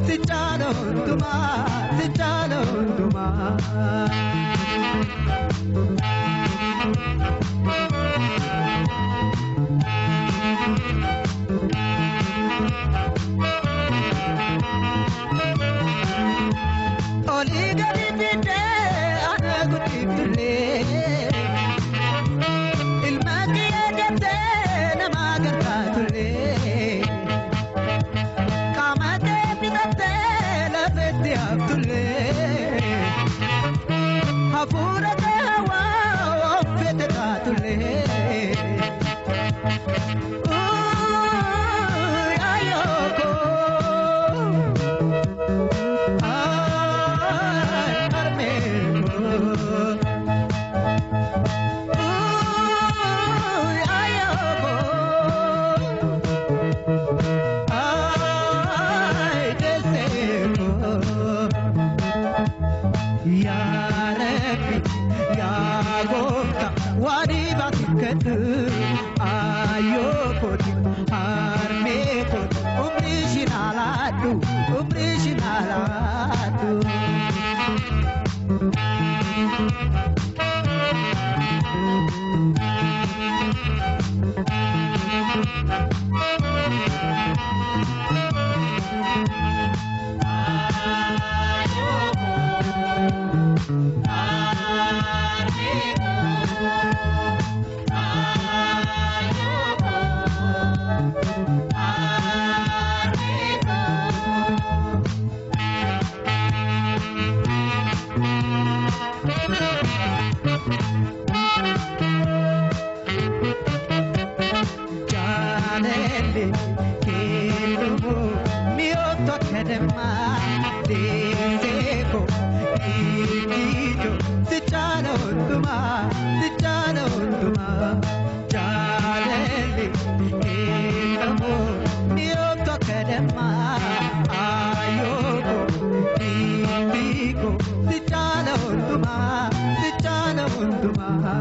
si caala hundumaa, si caala hundumaa. Olii gadi fiddee ana guddiftullee, ilma kiyya jettee nama gargaartullee, qaama kee fixattee lafetti haftullee, hafuura kee hawaa of fete taatullee. Jaalalli kennumu mi'ooftu akka dammaa, deessee koo dhiigicho si caala hundumaa, si caala hundumaa. Jaalalli kennumu mi'ooftu akka dammaa, ayyoo koo dhiigicho si caala hundumaa, si caala hundumaa.